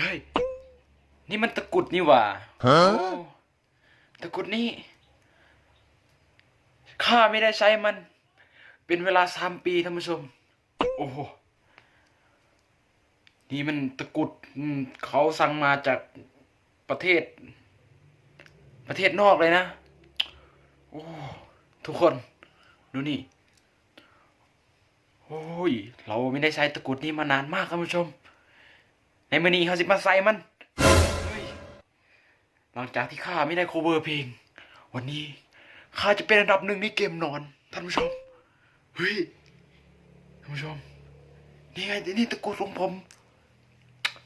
ເຮີ້ຍ ນີ້ມັນຕະກຸດນີ້ຫວ່າ. ຮະ? ໂອ້ ຕະກຸດນີ້ ຂ້າໄມ່ໄດ້ໃຊ້ມັນເປັນເວລາສາມປີ ທ່ານຜູ້ຊົມ. ໂອ້ໂຫ ນີ້ມັນຕະກຸດ ອືມ ເຂົາສັ່ງມາຈາກປະເທດ ປະເທດນອກເລີຍນະ. ໂອ້ ທຸກຄົນ ດູນີ້. ໂອ້ຍ ເຮົາໄມ່ໄດ້ໃຊ້ຕະກຸດນີ້ມານານມາກ ທ່ານຜູ້ຊົມ. ໃນມື້ນີ້ເຮົາຊິມາໃສ່ມັນ. ເຮີ້ຍ ຫຼັງຈາກທີ່ຂ້າໄມ່ໄດ້ cover ເພງ ວັນນີ້ຂ້າຈະເປັນອັນດັບໜຶ່ງໃນເກມນອນ ທ່ານຜູ້ຊົມ. ເຮີ້ຍ ທ່ານຜູ້ຊົມ ນີ້ໄງ ນີ້ຕະກຸດຂອງຜົມ.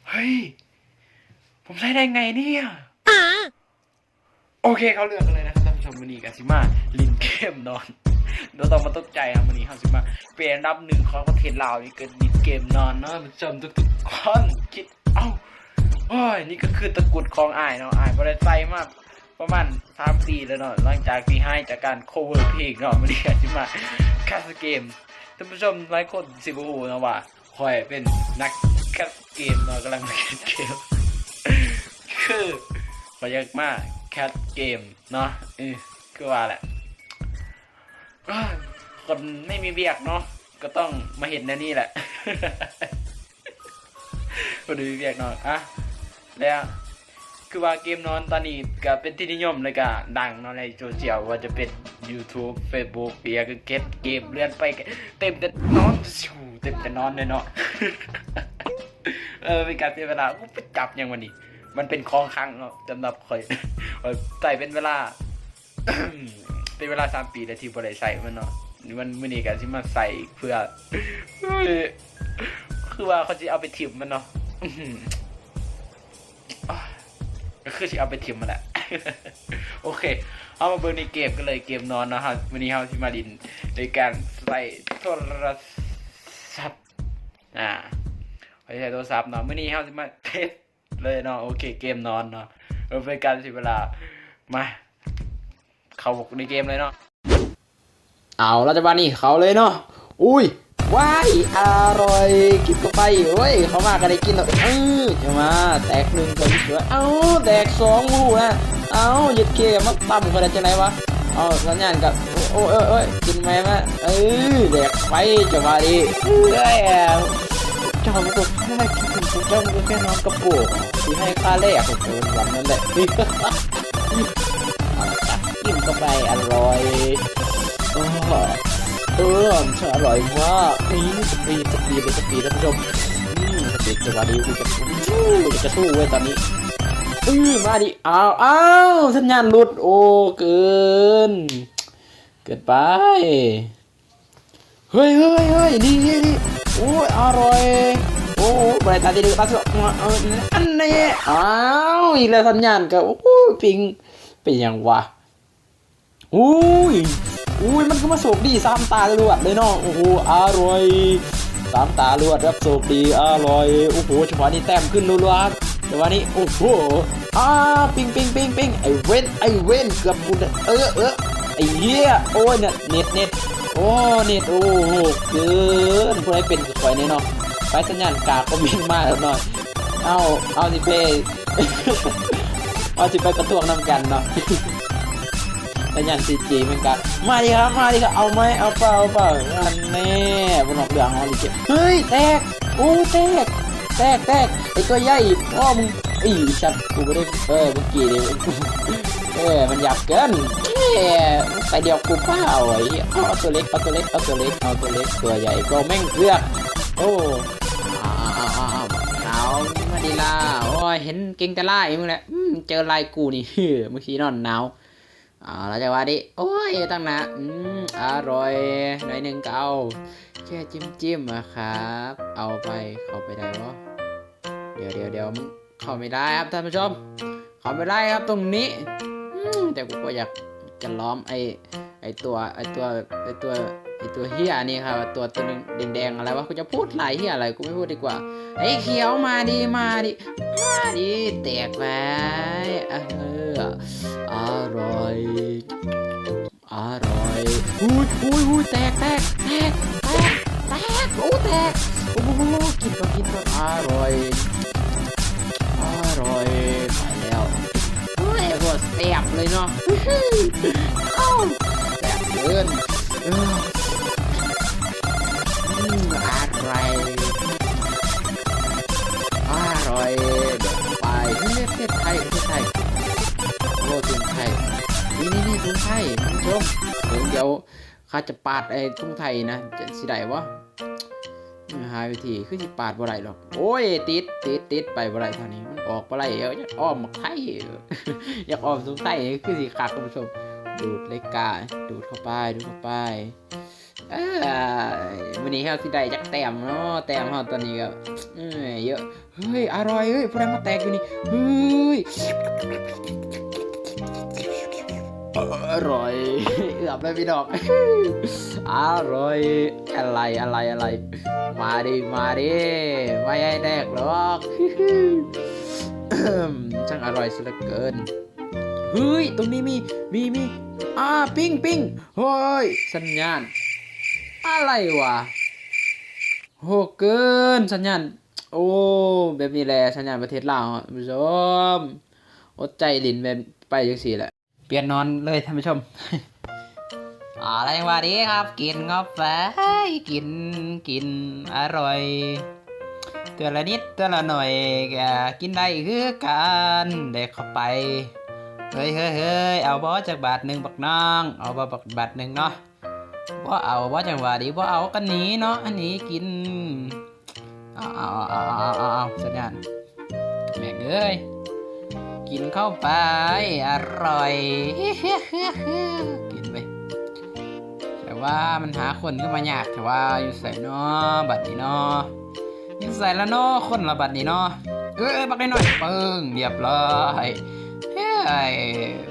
ເຮີ້ຍ ຜົມໃຊ້ໄດ້ໄງເນຍ? ໂອເຄ ເຂົ້າເລື່ອງກັນເລີຍນະຄັບທ່ານຜູ້ຊົມ. ມື້ນີ້ກະຊິມາຫຼິ້ນເກມນອນ ບໍ່ຕ້ອງມາຕົກໃຈນະ. ມື້ນີ້ເຮົາຊິມາເປັນອັນດັບໜຶ່ງຂອງປະເທດລາວນີ້ ກະຫຼິ້ນເກມນອນເນາະທ່ານຜູ້ຊົມ. ທຸກໆຄົນຄິດເອົາ ໂອ້ຍ ນີ້ກະຄືຕະກຸດຂອງອ້າຍເນາະ. ອ້າຍບໍ່ໄດ້ໃສ່ມາປະມານສາມປີແລ້ວເນາະ ຫຼັງຈາກທີ່ຫາຍຈາກການ cover ເພງເນາະ. ມື້ນີ້ກະຊິມາ card game ທ່ານຜູ້ຊົມຫຼາຍຄົນຊິບໍ່ຮູ້ເນາະວ່າ ຂ້ອຍເປັນນັກ card game ເນາະ ກຳລັງມາ card game ຄືຂ້ອຍຢາກມາ card game ເນາະ. ເອີ ຄືວ່າແຫຼະ ຄົນໄມ່ມີວຽກເນາະ ກະຕ້ອງມາເຮັດແນວນີ້ແຫຼະ ບໍ່ໄດ້ມີວຽກເນາະ. ອະ ແລ້ວ ຄືວ່າເກມນອນຕອນນີ້ກະເປັນທີ່ນິຍົມ ແລ້ວກະດັງເນາະໃນໂຊຊຽວ ວ່າຈະເປັນ YouTube Facebook ເປັນຫຍັງກະເກັດເກມເລື່ອນໄປ ເຕັມແຕ່ນອນ ເຕັມແຕ່ນອນເລີຍເນາະ. ເອີ ເປັນການເສຍເວລາ ກູໄປຈັບຫຍັງວະນີ້. ມັນເປັນຂອງຂັງເນາະ ສຳລັບຂ້ອຍ ຂ້ອຍໃຊ້ເປັນເວລາ ເປັນເວລາສາມປີແລ້ວທີ່ບໍ່ໄດ້ໃຊ້ມັນເນາະ. ມື້ນີ້ກະຊິມາໃຊ້ເພື່ອ ຄືວ່າຂ້ອຍຊິເອົາໄປຖິ້ມມັນເນາະ. ກະຄືຊິເອົາໄປຖິ້ມຫັ້ນແຫຼະ. ໂອເຄ ເຮົາມາເບິ່ງໃນເກມກັນເລີຍ ເກມນອນເນາະ. ເຮົາ ມື້ນີ້ເຮົາຊິມາຫຼິ້ນໂດຍການໃຊ້ໂທລະສັບ ອາ ຂ້ອຍໃຊ້ໂທລະສັບເນາະ. ມື້ນີ້ເຮົາຊິມາເທັດເລີຍເນາະ. ໂອເຄ ເກມນອນເນາະ ເພື່ອບໍ່ເປັນການເສຍເວລາ ມາ ເຂົ້າໃນເກມເລີຍເນາະ. ເອົາລະ ຈັງຫວະນີ້ເຂົ້າເລີຍເນາະ. ອຸ້ຍ ວ້າຍ ອະລ່ອຍ ກິນເຂົ້າໄປ. ໂອ້ຍ ເຂົ້າມາກະໄດ້ກິນແລ້ວ. ເອີ ເຂົ້າມາ ແຕກໜຶ່ງ ກະສວຍ. ເອົ້າ ແຕກສອງ ບໍ່ຮູ້ນະ. ເອົ້າ ເຢັດເຄ ມາຕຳຂ້ອຍໄດ້ຈັ່ງໃດວະ? ເອົາ ສັນຍານກະ ໂອ້ຍ ໂອ້ຍ ໂອ້ຍ ກິນໃໝ່ມາ. ເອີ ແດກໄປ ຈັງຫວະນີ້. ເອີຍ ເຈົ້າມັນກະແຄ່ກິນ ເຈົ້າມັນກະແຄ່ນອນກະໂປກ ຊິໃຫ້ຂ້າແລກ ເອີ ວັນນັ້ນແຫຼະ. ກິນເຂົ້າໄປ ອະລ່ອຍ. ເອີ ເອີ ມັນຊ່າງອະລ່ອຍມາກ. ນີ້ ສະປີດ ສະປີດເລີຍ ສະປີດ ທ່ານຜູ້ຊົມ. ອືມ ສະປີດ ຈັງຫວະນີ້ ກູຈະ ກູຈະສູ້ເວີຍຕອນນີ້. ອືມ ມາດິ. ອ້າວ ອ້າວ ສັນຍານຫຼຸດ. ໂອ້ ເກີນ ເກີນໄປ. ເຮີ້ຍ ເຮີ້ຍ ເຮີ້ຍ ນີ້ ນີ້ ນີ້. ໂອ້ຍ ອະລ່ອຍ. ໂອ້ ບໍ່ໄດ້ຕາທີ່ດີ ຕາທີ່ ເອີ ອັນນີ້. ອ້າວ ອີກແລ້ວ ສັນຍານກະ ໂອ້ ປິງ ເປັນຫຍັງວະ? ໂອ້ຍ ໂອ້ຍ ມັນຄືມາໂຊກດີສາມຕາລວດເລີຍເນາະ. ໂອ້ໂຫ ອະລ່ອຍ ສາມຕາລວດແບບໂຊກດີ ອະລ່ອຍ. ໂອ້ໂຫ ຈັງຫວະນີ້ແຕ້ມຂຶ້ນລັວໆ ຈັງຫວະນີ້. ໂອ້ໂຫ ອາ ປິງ ປິງ ປິງ ປິງ. ໄອ້ເວັນ ໄອ້ເວັນ ເກືອບກູ ເອີ ເອີ ໄອ້ເຫຍ. ໂອ້ຍ ເນັດ ເນັດ ເນັດ ໂອ້ ເນັດ ໂອ້ໂຫ ເກີນ. ຜູ້ໃດເປັນຄືຂ້ອຍແນ່ເນາະ? ໄປ ສັນຍານກາກຄອມເມັນມາເນາະ. ເອົາ ເອົາ ຊິໄປ ເອົາ ຊິໄປປະທ້ວງນຳກັນເນາະ. ໄປຫຍັງ ຊີຈີ ມັນກະ ມາດີກະ ມາດີກະ ເອົາໄໝ ເອົາເປົ່າ ເອົາເປົ່າ. ອັນແນ່ ບໍ່ນອກເລື່ອງເຮົາລີເກ. ເຮີ້ຍ ແຕກ ໂອ້ ແຕກ ແຕກ ແຕກ. ໄອ້ຕົວໃຫຍ່ ພໍ່ມຶງ ອີ ສັດ ກູບໍ່ໄດ້ ເອີ ເມື່ອກີ້ນີ້ ເອີ ມັນຫຍາບເກີນ. ເອີ ໄປດຽວກູປ້າເອົາ ໄອ້ເຫຍ. ເອົາ ເອົາຕົວເລັກ ເອົາຕົວເລັກ ເອົາຕົວເລັກ ເອົາຕົວເລັກ. ຕົວໃຫຍ່ກວ່າແມ່ງເກືອກ. ໂອ້ ອ້າວ ມາດີລາ. ໂອ້ຍ ເຫັນເກັ່ງແຕ່ລາຍມຶງແຫຼະ. ອືມ ເຈີລາຍກູນີ້ ເມື່ອກີ້ນອນໜາວ. ເອົາລະ ຈັງຫວະນີ້ ໂອ້ຍ ຕັ້ງໜ້າ ອືມ ອະລ່ອຍ ໜ້ອຍໜຶ່ງກະເອົາ ແຄ່ຈິ້ມໆ ອະຄັບ ເອົາໄປ ເຂົ້າໄປໄດ້ບໍ່? ດຽວ ດຽວ ດຽວ ມັນເຂົ້າໄມ່ໄດ້ຄັບທ່ານຜູ້ຊົມ ເຂົ້າໄມ່ໄດ້ຄັບຕົງນີ້. ອືມ ແຕ່ກູກະຢາກຈະລ້ອມໄອ້ ໄອ້ຕົວ ໄອ້ຕົວ ໄອ້ຕົວ ໄອ້ຕົວເຫຍນີ້ຄັບ ຕົວ ຕົວໜຶ່ງແດງໆ ອະໄລວະ ກູຈະພູດຫຼາຍເຫຍອະໄລ ກູໄມ່ພູດດີກວ່າ. ໄອ້ຂຽວ ມາດີ ມາດີ ມາດີ ແຕກໄປ. ເອີ ອະລ່ອຍ ອະລ່ອຍ. ອຸ້ຍ ອຸ້ຍ ອຸ້ຍ ແຕກ ແຕກ ແຕກ ແຕກ ໂອ້ ແຕກ. ໂອ້ ກິນກ່ອນ ກິນກ່ອນ ອະລ່ອຍ. ອ້າວ ແຊບເກີນ ເອີ ອືມ ອະຮ່ອຍ ອະຮ່ອຍ ໄປ ເຮັດ ເຮັດໄທ ເຮັດໄທ ໂອ້ ທຸງໄທ ນີ້ໆໆ ທຸງໄທ ທ່ານຜູ້ຊົມ ເບິ່ງ ດຽວຂ້າຈະປາດໄອ້ທຸງໄທນະ ຈະ ຊິໄດ້ບໍ່? ຫາວິທີ ຄືຊິປາດບໍ່ໄດ້ດອກ ໂອ້ຍ ຕິດ ຕິດ ຕິດ ໄປບໍ່ໄດ້ທາງນີ້ ມັນອອກບໍ່ໄດ້ ຢາກອ້ອມບັກໄທ ຢາກອ້ອມທຸງໄທ ຄືຊິຄັກ ທ່ານຜູ້ຊົມ ດູດເລກາ ດູດເຂົ້າໄປ ດູດເຂົ້າໄປ ເອີ ມື້ນີ້ເຮົາຊິໄດ້ຈັກແຕ້ມເນາະ ແຕ້ມເຮົາຕອນນີ້ກໍ ເອີ ເຍາະ ເຮີ້ຍ ອະຮ່ອຍ ເຮີ້ຍ ຜູ້ໃດມາແຕກຢູ່ນີ້ ເຮີ້ຍ ອະຮ່ອຍ ເກືອບແລ້ວພີ່ນ້ອງ ອະຮ່ອຍ ອະໄລ ອະໄລ ອະໄລ ມາເດ້ ມາເດ້ ມາໃຫ້ແດກດອກ ຊ່າງອະຮ່ອຍເສຍເຫຼືອເກີນ ເຮີ້ຍ ຕົງນີ້ມີ ມີ ມີ ອາ ປິງ ປິງ ເຮີ້ຍ ສັນຍານ ອະໄລວະ ໂຫດເກີນ ສັນຍານ ໂອ້ ແບບນີ້ແຫຼະ ສັນຍານປະເທດລາວ ທ່ານຜູ້ຊົມ ອົດໃຈຫຼິ້ນແບບໄປຈັ່ງຊີ້ແຫຼະ ປ່ຽນນອນເລີຍ ທ່ານຜູ້ຊົມ ອາ ແລ້ວຫວັດດີຄັບ ກິນເຂົ້າໄປ ກິນ ກິນອະຮ່ອຍ ເທື່ອລະນິດເທື່ອລະໜ້ອຍກໍກິນໄດ້ຄືກັນ ແດກເຂົ້າໄປ ເຮີ້ຍ ເຮີ້ຍ ເຮີ້ຍ ເອົາບໍ່ຈັກບາດໜຶ່ງບັກນ້ອງ ເອົາບໍ່ບັກບາດໜຶ່ງເນາະ ບໍ່ເອົາບໍ່ ຈັ່ງວ່າດີ ບໍ່ເອົາກໍໜີເນາະ ອັນນີ້ກິນ ເອົາ ເອົາ ເອົາ ເອົາ ເອົາ ເອົາ ເອົາ ສັນຍານ ແມ່ງເອີຍ ກິນເຂົ້າໄປ ອະຮ່ອຍ ກິນໄປ ແຕ່ວ່າມັນຫາຄົນຄືມາຍາກແທ້ວ່າ ຢູ່ໃສນໍ ບັດນີ້ນໍ ຢູ່ໃສລະນໍ ຄົນລະບັດນີ້ນໍ ເອີຍ ບັກນ້ອຍໆ ປຶ້ງ ລຽບຮ້ອຍ ເຮີ້ຍ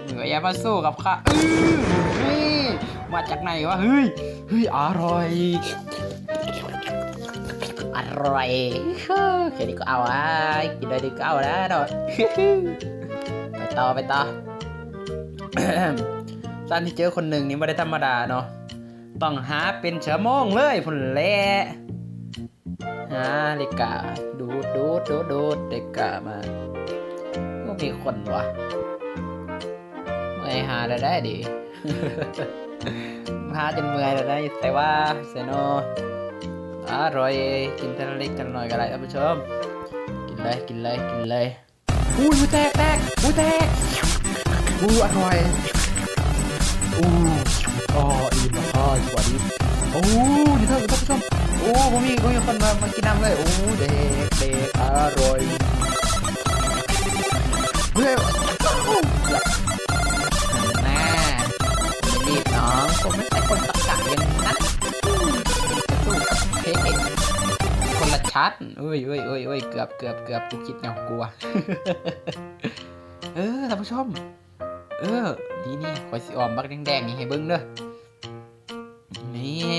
ມຶງຢ່າມາສູ້ກັບຂ້າ ເອີຍ ມາຈາກໃນວະ ເຮີ້ຍ ເຮີ້ຍ ອະຮ່ອຍ ອະຮ່ອຍ ແຄ່ນີ້ກໍເອົາ ອ້າຍ ກິນໄດ້ດີກໍເອົາແລ້ວເນາະ ໄປຕໍ່ ໄປຕໍ່ ສັນທີ່ເຈີຄົນໜຶ່ງນີ້ບໍ່ໄດ້ທຳມະດາເນາະ ຕ້ອງຫາເປັນຊົ່ວໂມງເລີຍພຸ້ນແຫຼະ ຫາເລກາ ດູດ ດູດ ດູດ ດູດເລກາມາ ບໍ່ມີຄົນຫວາ ເມື່ອຍຫາແລ້ວໄດ໋ເດ ຫາຈົນເມື່ອຍແລ້ວໄດ໋ ແຕ່ວ່າ ໃສນໍ ອະຮ່ອຍ ກິນເທື່ອລະເລັກເທື່ອລະໜ້ອຍກໍໄດ້ ທ່ານຜູ້ຊົມ ກິນເລີຍ ກິນເລີຍ ກິນເລີຍ ອຸ້ຍ ແຕກ ແຕກ ອຸ້ຍ ແຕກ ອູ້ ອະຮ່ອຍ ອູ້ ອໍ ອີ່ມແລ້ວ ພໍດີ ພໍດີ ໂອ້ ຢູ່ເທິງ ທ່ານຜູ້ຊົມ ໂອ້ ບໍ່ມີ ບໍ່ມີຄົນມາ ມາກິນນ້ຳເລີຍ ໂອ້ ແດກ ແດກ ອະຮ່ອຍ ເຮີ້ຍ ນາ ຢ່າรีบน้อง ผมไม่ใช่คนตะกะอย่างนั้น จะสู้กับเพชรคนละชั้น ໂອ້ຍ ໂອ້ຍ ໂອ້ຍ ໂອ້ຍ ເກືອບ ເກືອບ ເກືອບ ກູຄິດແນວກົວ ເອີ ທ່ານຜູ້ຊົມ ເອີ ນີ້ໆ ຂ້ອຍຊິອ້ອມບັກແດງໆນີ້ໃຫ້ເບິ່ງເດີ ນີ້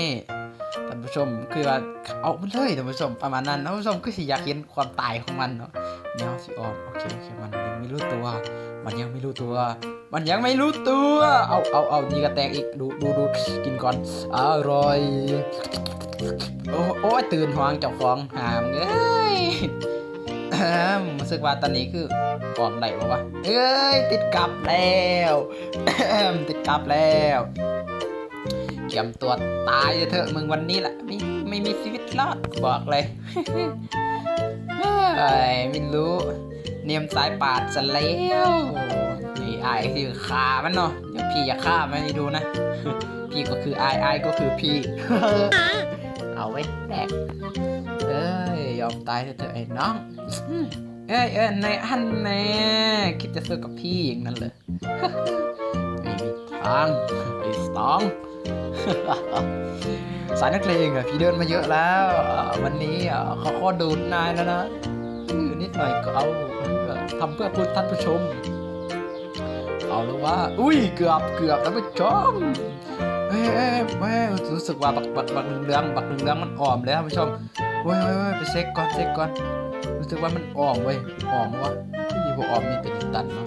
ທ່ານຜູ້ຊົມ ຄືວ່າເອົາມັນເລີຍ ທ່ານຜູ້ຊົມ ປະມານນັ້ນ ທ່ານຜູ້ຊົມ ຄືຊິຢາກເຫັນຄວາມຕາຍຂອງມັນເນາະ ແນວຊິອ້ອມ ໂອເຄ ໂອເຄ ມັນຍັງໄມ່ຮູ້ຕົວ ມັນຍັງໄມ່ຮູ້ຕົວ ມັນຍັງໄມ່ຮູ້ຕົວ ເອົາ ເອົາ ເອົາ ນີ້ກໍແຕກອີກ ດູດ ດູດ ດູດ ກິນກ່ອນ ອະຮ່ອຍ ໂອ້ ໂອ້ຍ ຕື່ນຫອງເຈົ້າຂອງ ຫາມເອີຍ ຮູ້ສຶກວ່າຕອນນີ້ຄືອອກໄດ້ບໍ່ວະ ເອີຍ ຕິດກັບແລ້ວ ຕິດກັບແລ້ວ ກຽມຕົວຕາຍເຖາະ ມຶງວັນນີ້ລະ ໄມ່ ໄມ່ມີຊີວິດລອດ ບອກເລີຍ ເອີຍ ໄມ່ຮູ້ ເນມສາຍປາດຊະແລ້ວ ນີ້ອ້າຍຊິຂ້າມັນເນາະ ດຽວພີ່ຈະຂ້າມັນໃຫ້ດູນະ ພີ່ກໍຄືອ້າຍ ອ້າຍກໍຄືພີ່ ເອົາໄວ້ແຕກ ເອີຍ ຍອມຕາຍເຖາະໄອ້ນ້ອງ ເອີຍ ເອີຍ ໃນອັນແນ່ ຄິດຈະສູ້ກັບພີ່ຢ່າງນັ້ນເລີຍ ໄມ່ມີທາງ ໄອ້ສະຕອງ ສາຍນັກເລງ ພີ່ເດີນມາເຍອະແລ້ວ ວັນນີ້ ຂໍ ຂໍດູດນາຍແລ້ວນະ ນິດໜ້ອຍກໍເອົາ ທຳເພື່ອຜູ້ ທ່ານຜູ້ຊົມ ເອົາແລ້ວວ່າ ອຸ້ຍ ເກືອບ ເກືອບ ທ່ານຜູ້ຊົມ ເອີຍ ເອີຍ ເອີຍ ຮູ້ສຶກວ່າບັກ ບັກ ບັກເຫຼືອງ ບັກເຫຼືອງມັນອ້ອມແລ້ວ ທ່ານຜູ້ຊົມ ໂອ້ຍ ໂອ້ຍ ໂອ້ຍ ໄປເຊັກກ່ອນ ເຊັກກ່ອນ ຮູ້ສຶກວ່າມັນອ້ອມເວີຍ ອ້ອມບໍ່ວະ ຄືຊິບໍ່ອ້ອມ ມີແຕ່ນີ້ຕັນເນາະ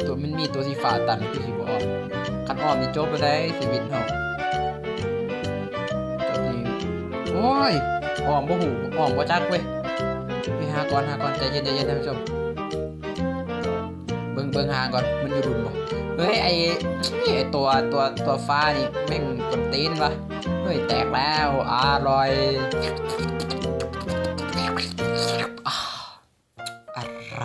ຕົວມັນມີຕົວສີຟ້າຕັນ ຄືຊິບໍ່ອ້ອມ ຄັນອ້ອມນີ້ຈົບແລ້ວໃດ໋ຊີວິດເຮົາ ຕົວນີ້ ໂອ້ຍ ອ້ອມບໍ່ຮູ້ ອ້ອມບໍ່ຈັກເວີຍ ໄປຫາກ່ອນ ຫາກ່ອນ ໃຈເຢັນ ໃຈເຢັນ ທ່ານຜູ້ຊົມ ເບິ່ງ ເບິ່ງຫາງກ່ອນ ມັນຢູ່ດຸນບໍ່? ເຮີ້ຍ ໄອ້ ໄອ້ຕົວ ຕົວ ຕົວຟ້ານີ້ແມ່ງກວນຕີນວະ. ເຮີ້ຍ ແຕກແລ້ວ ອະລ່ອຍ ອາ ອະໄລ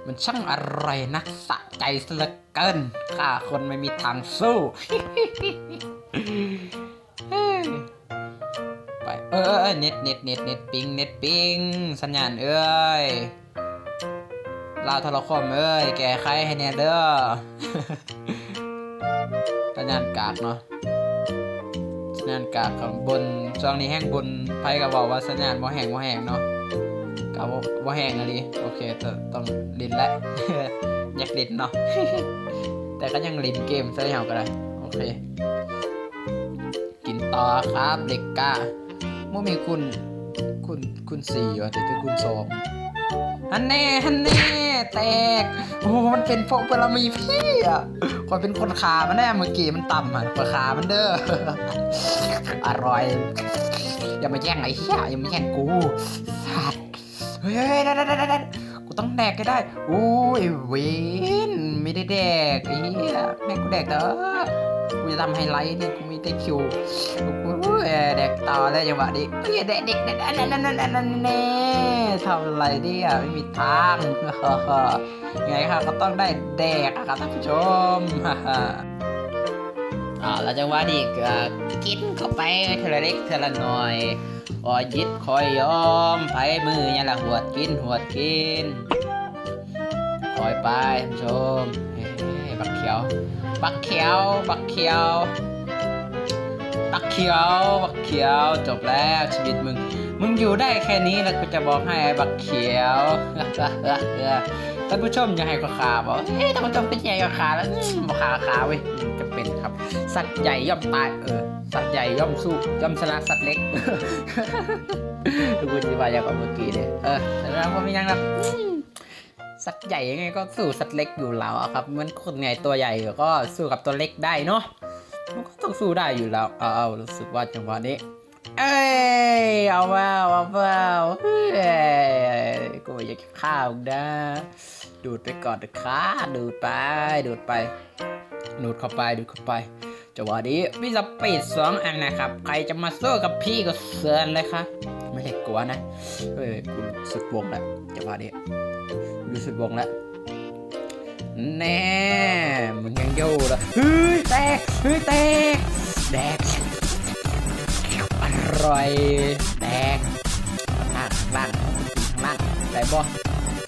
ມັນຊ່າງອະໄລນັກ ສະໃຈເສຍເຫຼືອເກີນ ຂ້າຄົນໄມ່ມີທາງສູ້. ໄປ ເອີ ເອີ ເອີ ເນັດ ເນັດ ເນັດ ເນັດປິງ ເນັດປິງ ສັນຍານເອີຍ ລາວໂທລະຄົມເອີຍ ແກ້ໄຂໃຫ້ແດ່ເດີ. ສັນຍານກາກເນາະ ສັນຍານກາກຂ້າງບົນ ຊ່ວງນີ້ແຮ່ງບົນ ໃຜກໍເວົ້າວ່າສັນຍານບໍ່ແຮງ ບໍ່ແຮງເນາະ ກໍບໍ່ ບໍ່ແຮງອີ່ຫຼີ. ໂອເຄ ຕ້ອງຫຼິ້ນແຫຼະ ຢາກຫຼິ້ນເນາະ ແຕ່ກໍຍັງຫຼິ້ນເກມໃສ່ເຮົາກໍໄດ້. ໂອເຄ ກິນຕໍ່ຄັບ ເລັກກະ ບໍ່ມີຄູນ ຄູນ ຄູນສີ່ຫວາ ແຕ່ຄືຄູນສອງ. ຫັ້ນແນ່ ຫັ້ນແນ່ ແຕກ. ໂອ້ ມັນເປັນເພາະບາລະມີພີ່ອະ ຂ້ອຍເປັນຄົນຂ້າມັນແນ່ ເມື່ອກີ້ມັນຕຳຫັ້ນ ຂ້ອຍຂ້າມັນເດີ. ອະລ່ອຍ ຢ່າມາແຍ່ງ ໄອ້ເຫຍ ຢ່າມາແຍ່ງກູ ສັດ. ເຮີ້ຍ ເຮີ້ຍ ເຮີ້ຍ ໄດ້ ໄດ້ ໄດ້ ໄດ້ ໄດ້ ກູຕ້ອງແດກໃຫ້ໄດ້. ໂອ້ຍ ເວນ ໄມ່ໄດ້ແດກ ໄອ້ເຫຍ ແມ່ງ ກູແດກເດີ ກູຈະທຳໄຮໄລນີ້ ກູມີແຕ່ຄິວ. ໂອ້ຍ ແດກຕໍ່ແລ້ວຈັງຫວະນີ້ ເຮີ້ຍ ແດກ ແດກ ແດກ ອັນນັ້ນ ອັນນັ້ນ ອັນນັ້ນ ອັນນັ້ນແນ່ ທຳອະໄລນີ້ ໄມ່ມີທາງ. ຍັງໄງຂ້າກໍຕ້ອງໄດ້ແດກອະຄັບທ່ານຜູ້ຊົມ. ເອົາລະ ຈັງຫວະນີ້ກໍກິນເຂົ້າໄປເທື່ອລະເລັກເທື່ອລະໜ້ອຍ ຄ່ອຍຢິດຄ່ອຍຢອມ ໃຜມື້ຫຍັງລະຫວດກິນ ຫວດກິນ ຄ່ອຍໄປທ່ານຜູ້ຊົມ. ເອີ ບັກຂຽວ ບັກຂຽວ ບັກຂຽວ ບັກຂຽວ ບັກຂຽວ ຈົບແລ້ວຊີວິດມຶງ ມຶງຢູ່ໄດ້ແຄ່ນີ້ລະ ກູຈະບອກໃຫ້ ບັກຂຽວ. ທ່ານຜູ້ຊົມຢາກໃຫ້ຂ້ອຍຂ້າບໍ່? ເອີ ທ່ານຜູ້ຊົມຄືຊິໃຫ້ຂ້ອຍຂ້າລະ? ອືມ ບໍ່ຂ້າຂ້າເວີຍ ມັນຈຳເປັນຄັບ ສັດໃຫຍ່ຍ່ອມຕາຍ ເອີ ສັດໃຫຍ່ຍ່ອມສູ້ ຍ່ອມຊະນະສັດເລັກ. ບໍ່ຮູ້ຊິວ່າຫຍັງກັບເມື່ອກີ້ເດ້ ເອີ ແຕ່ວ່າບໍ່ມີຫຍັງດອກ ອືມ ສັດໃຫຍ່ຍັງໄງກໍສູ້ສັດເລັກຢູ່ແລ້ວອະຄັບ ມັນຄົນໃຫຍ່ຕົວໃຫຍ່ກໍສູ້ກັບຕົວເລັກໄດ້ເນາະ ມັນກໍຕ້ອງສູ້ໄດ້ຢູ່ແລ້ວ. ເອົາ ເອົາ ຮູ້ສຶກວ່າຈັງຫວະນີ້ ເອີຍ ເອົາແລ້ວ ເອົາແລ້ວ ເອີຍ ກູຢາກຂ້າມຶງນະ ດູດໄປກ່ອນເດີ ດູດໄປ ດູດໄປ ດູດເຂົ້າໄປ ດູດເຂົ້າໄປ. ຈັງຫວະນີ້ມີສະປີດສອງອັນນະຄັບ ໃຄຈະມາສູ້ກັບພີ່ກໍເຊີນເລີຍຄ່ະ ໄມ່ໃຫ້ກົວນະ. ເອີຍ ກູຫຼຸດສຸດວົງແລ້ວ ຈັງຫວະນີ້ ຫຼຸດສຸດວົງແລ້ວ ແນ່ ມຶງຍັງຢູ່ເດີ. ເຮີ້ຍ ແຕກ ເຮີ້ຍ ແຕກ ແດກ ອະລ່ອຍ ແດກ ຂ້າງລ່າງ ຂ້າງລ່າງ ໄດ້ບໍ່?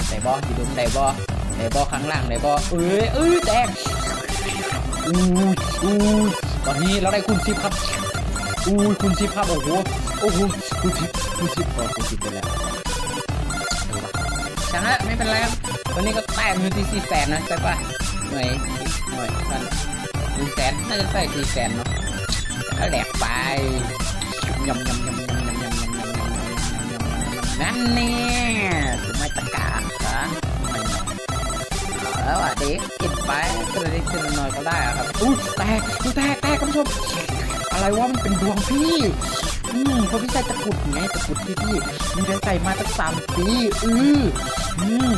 ໄດ້ບໍ່? ຢູ່ລຸ່ມໄດ້ບໍ່? ໄດ້ບໍ່? ຂ້າງລ່າງໄດ້ບໍ່? ເອີຍ ເອີຍ ແຕກ ອູ້ຍ ອູ້ຍ ຕອນນີ້ລາວໄດ້ຄູນສິບຄັບ ອູ້ຍ ຄູນສິບຄັບ ໂອ້ໂຫ ໂອ້ໂຫ ຄູນສິບ ຄູນສິບ ອໍ ຄູນສິບໄປແລ້ວ ເອີ ຊ່າງເຖາະ ໄມ່ເປັນໄລຄັບ ວັນນີ້ກໍແຕ້ມຢູ່ທີ່ສີ່ແສນນະ ໃຊ່ປະ? ໜ່ວຍ ໜ່ວຍ ໜຶ່ງແສນ ໜ້າຈະໃຊ້ສີ່ແສນເນາະ ກໍແດກໄປ ຍຳ ຍຳ ຍຳ ຍຳ ຍຳ ນັ້ນແນ່ ຖືໄມ້ຕະກາຊະ ເອົາລະຫວາເດັກ ກິນໄປ ເທື່ອລະເລັກເທື່ອລະໜ້ອຍກໍໄດ້ອະຄັບ. ອຸ້ຍ ແຕກ ອຸ້ຍ ແຕກ ແຕກ ທ່ານຜູ້ຊົມ ອະໄລວະ ມັນເປັນດວງພີ່ ອືມ ເພາະພີ່ໃຊ້ຕະກຸດໄງ ຕະກຸດທີ່ ທີ່ມີແຮງໃຊ້ມາຕັ້ງສາມປີ ອື ອືມ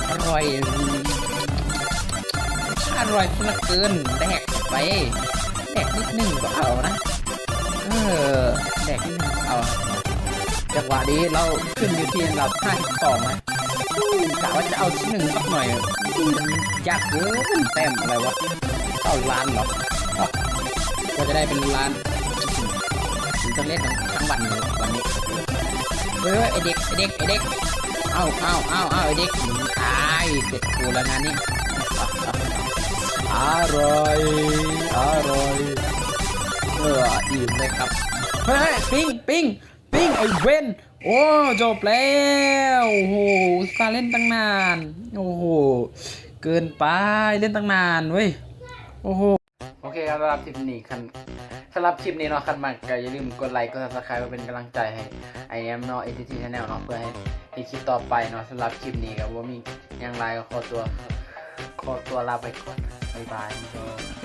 ອະລ່ອຍ ອະລ່ອຍເຫຼືອເກີນ ແດກໄປ ແດກນິດໜຶ່ງກໍເອົານະ ເອີ ແດກນິດໜຶ່ງກໍເອົາ. ຈັງຫວະນີ້ລາວຂຶ້ນຢູ່ທີ່ອັນດັບຫ້າສິບສອງນະ ກະວ່າຈະເອົາທີໜຶ່ງສັກໜ່ອຍ ມັນຍາກເກີນ ແຕ້ມອະໄລວະ ເກົ້າລ້ານເນາະ ກວ່າຈະໄດ້ເປັນລ້ານ ເປັນເຈົ້າເລກທັງວັນເລີຍວັນນີ້. ເອີ ໄອ້ເດັກ ໄອ້ເດັກ ໄອ້ເດັກ ເອົາ ເອົາ ເອົາ ເອົາ ໄອ້ເດັກ ຕາຍ ເສັດກູລະງານນີ້ ອະລ່ອຍ ອະລ່ອຍ ເອີ ອີ່ມເລີຍຄັບ. ເຮີ້ຍ ປິງ ປິງ ປິງ ໄອ້ເວນ ໂອ້ ຈົບແລ້ວ ໂອ້ໂຫ ອຸດສ່າເລ່ນຕັ້ງນານ ໂອ້ໂຫ ເກີນໄປ ເລ່ນຕັ້ງນານເວີຍ ໂອ້ໂຫ. ໂອເຄຄັບ ສຳລັບຄລິບນີ້ຄັນ ສຳລັບຄລິບນີ້ເນາະ ຄັນມັກກໍຢ່າລືມກົດໄລ ກົດ Subscribe ເພື່ອເປັນກຳລັງໃຈໃຫ້ I am ເນາະ ເອທີທີ Channel ເນາະ ເພື່ອໃຫ້ເຮັດຄລິບຕໍ່ໄປເນາະ. ສຳລັບຄລິບນີ້ກໍບໍ່ມີຫຍັງຫຼາຍ ກໍຂໍຕົວ ຂໍຕົວລາໄປກ່ອນ ບາຍບາຍ.